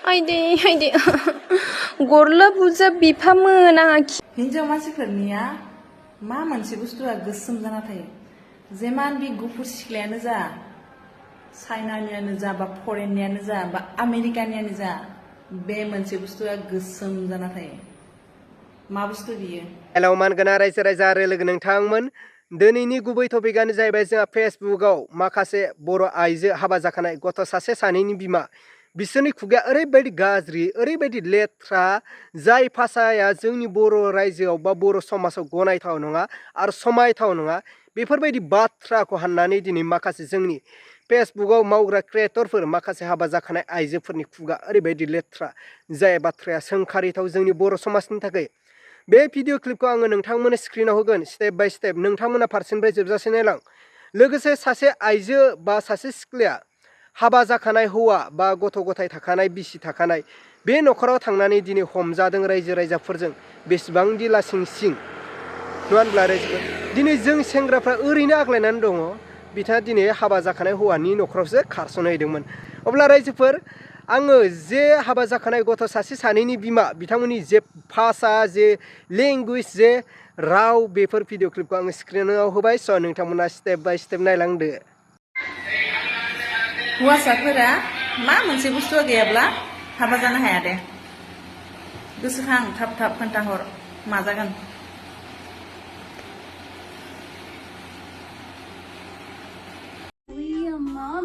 आयदे गरला बुजा बिफा मोना हिन्जाव मानसिफोरनिया मा मोनसे बुस्थुआ गोसोम जाना थायो जेमान बि गुफुर सिख्लायानो जा चाइनानियानो जा बा फरेननियानो जा बा आमेरिकानियानो जा बे मोनसे बुस्थुआ गोसोम जाना थायो मा बुस्थु बियो हेलौ मानगोना रायजो राजा आरो लोगो नोंथांमोन दिनैनि गुबै टपिकआनो जाहैबाय जोंहा फेसबुकआव माखासे बर' आइजो हाबा जाखानाय गथ' सासे सानैनि बिमा बिसोरनि खुगाया ओरैबायदि गाज्रि ओरैबायदि लेथ्रा जाय भाषाया जोंनि बर' रायजोआव बा बर' समाजाव गनायथाव नङा आरो समायथाव नङा बेफोरबायदि बाथ्राखौ हाननानै दिनै माखासे जोंनि फेसबुकआव मावग्रा क्रिएटरफोर माखासे हाबा जाखानाय आइजोफोरनि खुगा ओरैबायदि लेथ्रा जाय बाथ्राया सोंखारिथाव जोंनि बर' समाजनि थाखाय बे भिडिअ क्लिपखौ आङो नोंथांमोननो स्क्रिनाव होगोन स्टेप बाय स्टेप नोंथांमोना फारसेनिफ्राय जोबजासे नायलां लोगोसे सासे आइजो बा सासे सिख्लाया हाबा जाखानाय हौवा बा गथ' गथाय थाखानाय बिसि थाखानाय बे न'खराव थांनानै दिनै हमजादों रायजो राजाफोरजों बेसेबांदि लासिं सिं नङा होनब्ला रायजोफोर दिनै जों सेंग्राफ्रा ओरैनो आग्लायनानै दङ बिथाङा दिनै हाबा जाखानाय हौवानि न'खरावसो खारसनहैदोंमोन अब्ला रायजोफोर आङो जे हाबा जाखानाय गथ' सासे सानैनि बिमा बिथांमोननि जे भाषा जे लेंगुवेज जे राव बेफोर भिडिअ क्लिपखौ आङो स्क्रिनाव होबाय स' नोंथांमोना स्टेप बाय स्टेप नायलांदो हौवासाफोरा मा मोनसे बुस्थुआ गैयाब्ला हाबा जानो हाया दे गोसोखां थाब थाब खोन्थाहर मा जागोन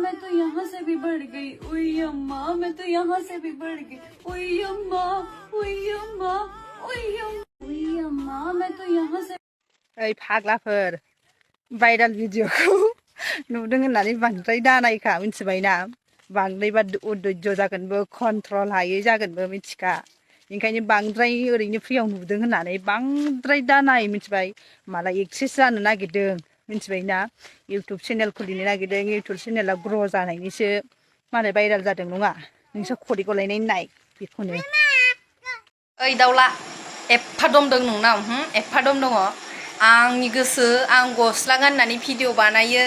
मैं तो यहाँ से भी बढ़ गई ओई अम्मा मैं तो यहाँ से भी बढ़ गई ओई अम्मा ओई अम्मा ओई अम्मा मैं तो यहाँ से ओइ फाग्लाफोर भाइराल भिडिअखौ नुदों होननानै बांद्राय दानायखा मिथिबायना बांद्रायबा अधैर्य जागोनबो कन्ट्रल हायै जागोनबो मिथिखा ओंखायनो बांद्राय ओरैनो फ्रियाव नुदों होननानै बांद्राय दानाय मिथिबाय मालाय एक्ट्रेस जानो नागिरदों मिथिबायना इउटुब चेनेल खुलिनो नागिरदों इउटुब चेनेला ग्र' जानायनिसो मालाय भाइराल जादों नङा नोंसोर खरि गलायनाय नाय बेखौनो ओइ दाउला एफा दम दं नोंनाव एफा दम दङ आंनि गोसो आं गस्ला गाननानै भिडिअ बानायो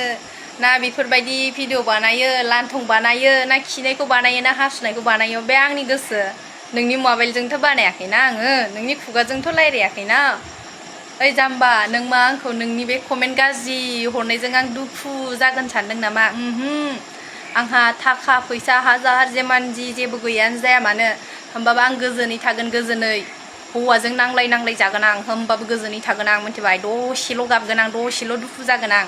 ना बेफोरबायदि भिडिअ बानायो लान्थं बानायो ना खिनायखौ बानायो ना हासुनायखौ बानायो बे आंनि गोसो नोंनि मबाइलजोंथ' बानायाखैना आङो नोंनि खुगाजोंथ' रायलायाखैना ओइ जाम्बा नों मा आंखौ नोंनि बे कमेन्ट गाज्रि हरनायजों आं दुखु जागोन सानदों नामा आंहा थाखा फैसा हाजार जेमान जेबो गैयानो जाया मानो होमबाबो आं गोजोनै थागोन गोजोनै हौवाजों नांलाय जागोन आं होमबाबो गोजोनै थागोन आं मिथिबाय दसेल' गाबगोन आं दसेल' दुखु जागोन आं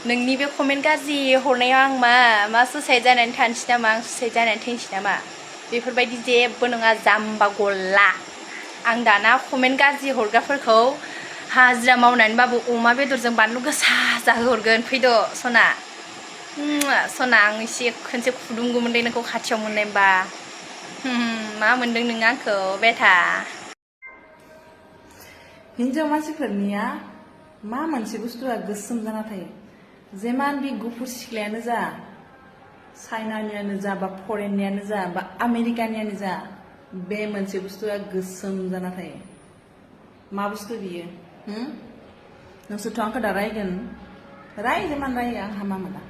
नोंनि बे कमेन्ट गाज्रि हरनायाव आं मा सुसाइड जानानै थानोसै नामा आं सुसाइड जानानै थैनोसै नामा बेफोरबायदि जेबो नङा जाम्बा गल्ला आं दाना कमेन्ट गाज्रि हरग्राफोरखौ हाजिरा मावनानैबाबो अमा बेदरजों बानलु गोसा जाहोहरगोन फैद' सना सना आं एसे खनसे फुदुंगौमोन दे नोंखौ खाथियाव मोननायबा मा मोनदों नों आंखौ बेथा हिन्जाव मानसिफोरनिया मा मोनसे बुस्थुआ गोसोम जाना थायो जेमान बि गुफुर सिख्लायानो जा चाइनानियानो जा बा फरेननियानो जा बा आमेरिकानियानो जा बे मोनसे बुस्थुआ गोसोम जाना थायो मा बुस्थु बियो नोंसोरथ' आंखौ दा रायगोन जेमान रायो आं हामा मोना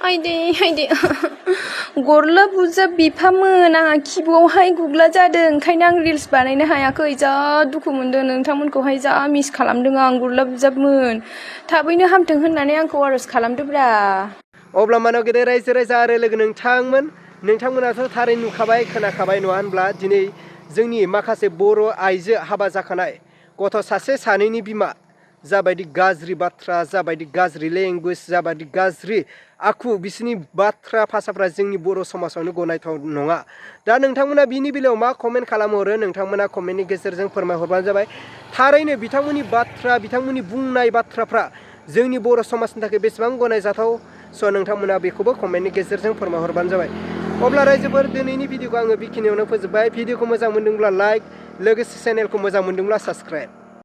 आयदे गरला बुजा बिफा मोना खिबुआवहाय गुग्ला जादों ओंखायनो आं रिल्स बानायनो हायाखै जा दुखु मोनदों नोंथांमोनखौहाय जा मिस खालामदों आं गरला बुजाबमोन थाबैनो हामथों होननानै आंखौ आरज खालामदोब्रा अब्ला मानाव गेदेर रायजो राजा आरो लोगो नोंथांमोनाथ' थारै नुखाबाय खोनाखाबाय नङा होनब्ला दिनै जोंनि माखासे बर' आइजो हाबा जाखानाय गथ' सासे सानैनि बिमा जाबायदि गाज्रि बाथ्रा जाबायदि गाज्रि लेंगुवेज जाबायदि गाज्रि आखु बिसोरनि बाथ्रा भाषाफ्रा जोंनि बर' समाजावनो गनायथाव नङा दा नोंथांमोना बिनि बेलायाव मा कमेन्ट खालामहरो नोंथांमोना कमेन्टनि गेजेरजों फोरमायहरबानो जाबाय थारैनो बिथांमोननि बिथांमोननि बुंनाय बाथ्राफ्रा जोंनि बर' समाजनि थाखाय बेसेबां गनायजाथाव स' नोंथांमोना बेखौबो कमेन्टनि गेजेरजों फोरमायहरबानो जाबाय अब्ला रायजोफोर दिनैनि भिडिअखौ आङो बेखिनियावनो फोजोबबाय भिडिअखौ मोजां मोनदोंब्ला लाइक लोगोसे चेनेलखौ मोजां मोनदोंब्ला साबस्क्राइब